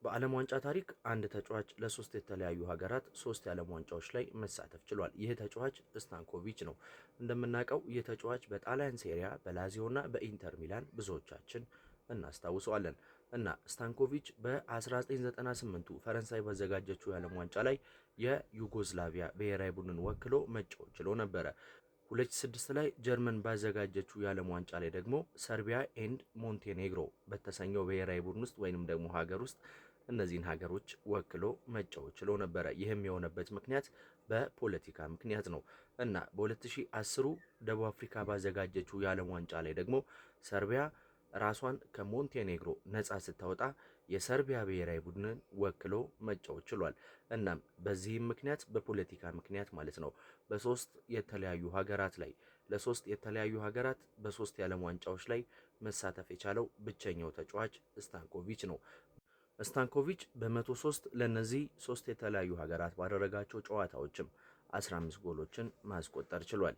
በዓለም ዋንጫ ታሪክ አንድ ተጫዋች ለሶስት የተለያዩ ሀገራት ሶስት የዓለም ዋንጫዎች ላይ መሳተፍ ችሏል። ይህ ተጫዋች ስታንኮቪች ነው። እንደምናውቀው ይህ ተጫዋች በጣሊያን ሴሪያ በላዚዮና በኢንተር ሚላን ብዙዎቻችን እናስታውሰዋለን። እና ስታንኮቪች በ1998ቱ ፈረንሳይ ባዘጋጀችው የዓለም ዋንጫ ላይ የዩጎዝላቪያ ብሔራዊ ቡድንን ወክሎ መጫወት ችሎ ነበረ። 2006 ላይ ጀርመን ባዘጋጀችው የዓለም ዋንጫ ላይ ደግሞ ሰርቢያ and ሞንቴኔግሮ በተሰኘው ብሔራዊ ቡድን ውስጥ ወይንም ደግሞ ሀገር ውስጥ እነዚህን ሀገሮች ወክሎ መጫወት ችሎ ነበረ። ይህም የሆነበት ምክንያት በፖለቲካ ምክንያት ነው። እና በ2010 ደቡብ አፍሪካ ባዘጋጀችው የዓለም ዋንጫ ላይ ደግሞ ሰርቢያ ራሷን ከሞንቴኔግሮ ነፃ ስታወጣ የሰርቢያ ብሔራዊ ቡድንን ወክሎ መጫወት ችሏል። እናም በዚህም ምክንያት፣ በፖለቲካ ምክንያት ማለት ነው፣ በሶስት የተለያዩ ሀገራት ላይ፣ ለሶስት የተለያዩ ሀገራት በሶስት የዓለም ዋንጫዎች ላይ መሳተፍ የቻለው ብቸኛው ተጫዋች ስታንኮቪች ነው። ስታንኮቪች በ103 ለእነዚህ ሶስት የተለያዩ ሀገራት ባደረጋቸው ጨዋታዎችም 15 ጎሎችን ማስቆጠር ችሏል።